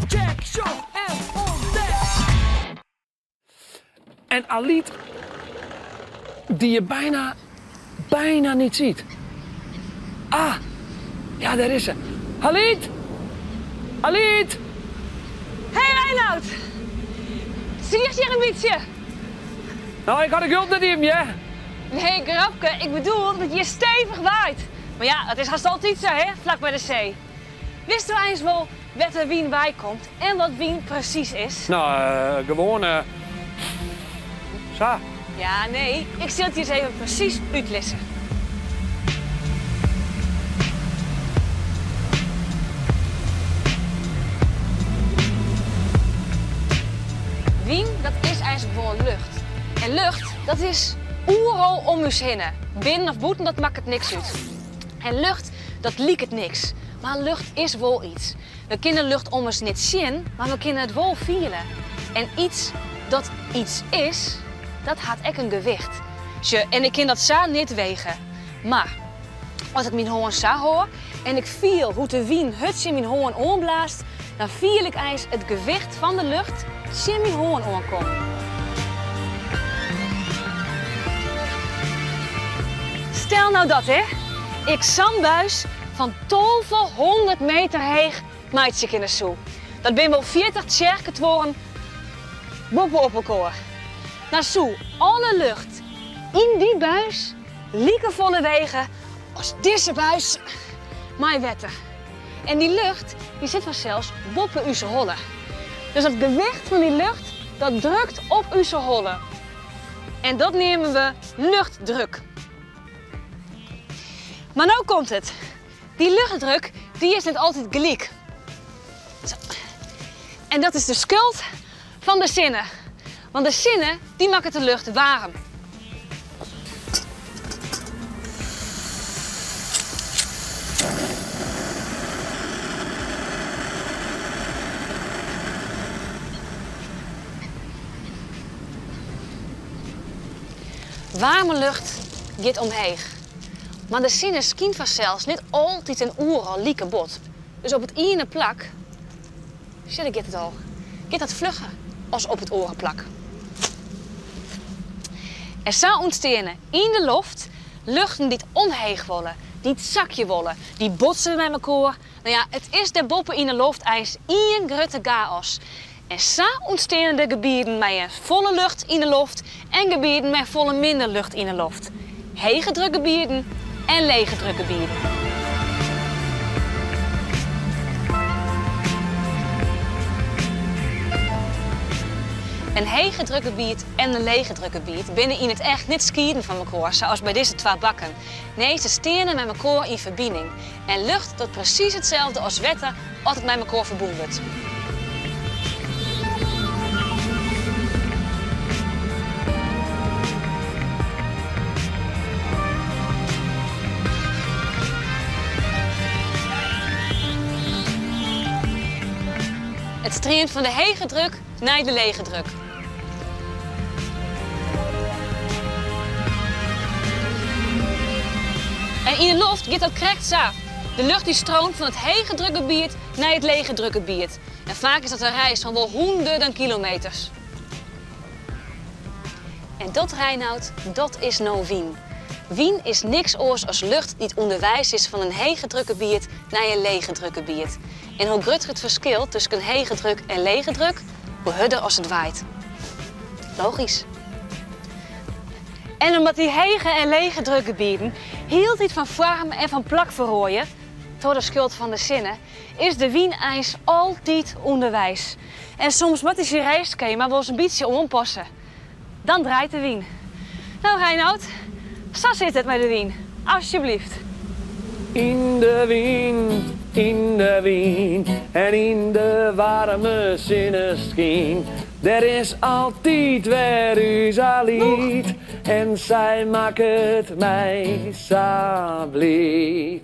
Check, sjoch en ûntdek! En Alyt die je bijna, bijna niet ziet. Ah, ja, daar is ze. Alyt! Alyt! Hey Reinoud! Zie je hier een beetje? Nou, ik had de guld net in, ja. Nee, grapke, ik bedoel dat je hier stevig waait. Maar ja, het is haast altijd zo, hè, vlak bij de zee. Wist u eens wel wat de wien bij komt en wat wien precies is? Nou, gewoon... zo. Ja, nee, ik zal het je eens even precies uitlessen. Wien, dat is eigenlijk gewoon lucht. En lucht, dat is oeral om us hinnen. Binnen of boeten, dat maakt het niks uit. En lucht, dat liekt het niks. Maar lucht is wel iets. We kunnen lucht om ons niet zien, maar we kunnen het wel vielen. En iets dat iets is, dat had ook een gewicht. Tje, en ik kan dat zo niet wegen. Maar als ik mijn hoorn zo hoor en ik voel hoe de wien huts in mijn hoorn aanblaast, dan voel ik eens het gewicht van de lucht in mijn hoorn aankomt. Stel nou dat, hè? Ik zandbuis van 1200 meter heeg maait ik in de soe. Dat ben wel 40 tjerketoren boven op elkaar. Nou soe, alle lucht in die buis liekevolle wegen als deze buis mijn wetten. En die lucht die zit vanzelfs boven uw holle. Dus het gewicht van die lucht dat drukt op uw holle. En dat nemen we luchtdruk. Maar nou komt het. Die luchtdruk die is niet altijd gelijk. Zo. En dat is de schuld van de zinnen. Want de zinnen die maken de lucht warm. Warme lucht gaat omheeg. Maar de zinnen schijnt vanzelfs niet altijd een oeral lieke bot. Dus op het ene plak, zie ik het al, gaat dat vlugger als op het orenplak. Er zou ontstaan in de loft luchten die het omheeg wollen, die het zakje wollen, die botsen met elkaar. Het is de boppen in de loft ijs één grote chaos. En zo ontstaan de gebieden met een volle lucht in de loft en gebieden met volle minder lucht in de loft. Hege drukgebieden en lege drukgebieden. Een hege drukgebied en een lege drukgebied binnen in het echt niet skieden van elkaar, zoals bij deze twee bakken. Nee, ze stenen met elkaar in verbinding. En lucht dat precies hetzelfde als wetten altijd met elkaar verbonden wordt. Het streamt van de hege druk naar de lege druk. En in de loft gaat dat correct zo. De lucht die stroomt van het hege drukgebied naar het lege drukgebied. En vaak is dat een reis van wel honderden kilometers. En dat, Reinoud, dat is nou wien. Wien is niks oors als lucht die het onderwijs is van een hege drukgebied naar een lege drukgebied. En hoe groter het verschil tussen een hege druk en lege druk, hoe harder als het waait. Logisch. En omdat die hege en lege drukgebieden heel iets van vorm en van plak verrooien, door de schuld van de zinnen, is de wienijs altijd onderwijs. En soms moet je reisschema wel eens een beetje ompassen. Dan draait de wien. Nou Reinoud, zo zit het met de wien. Alsjeblieft. In de wien, in de wien en in de warme zonneschijn. Er is altijd weer uw Alyt en zij maakt het mij zo blij.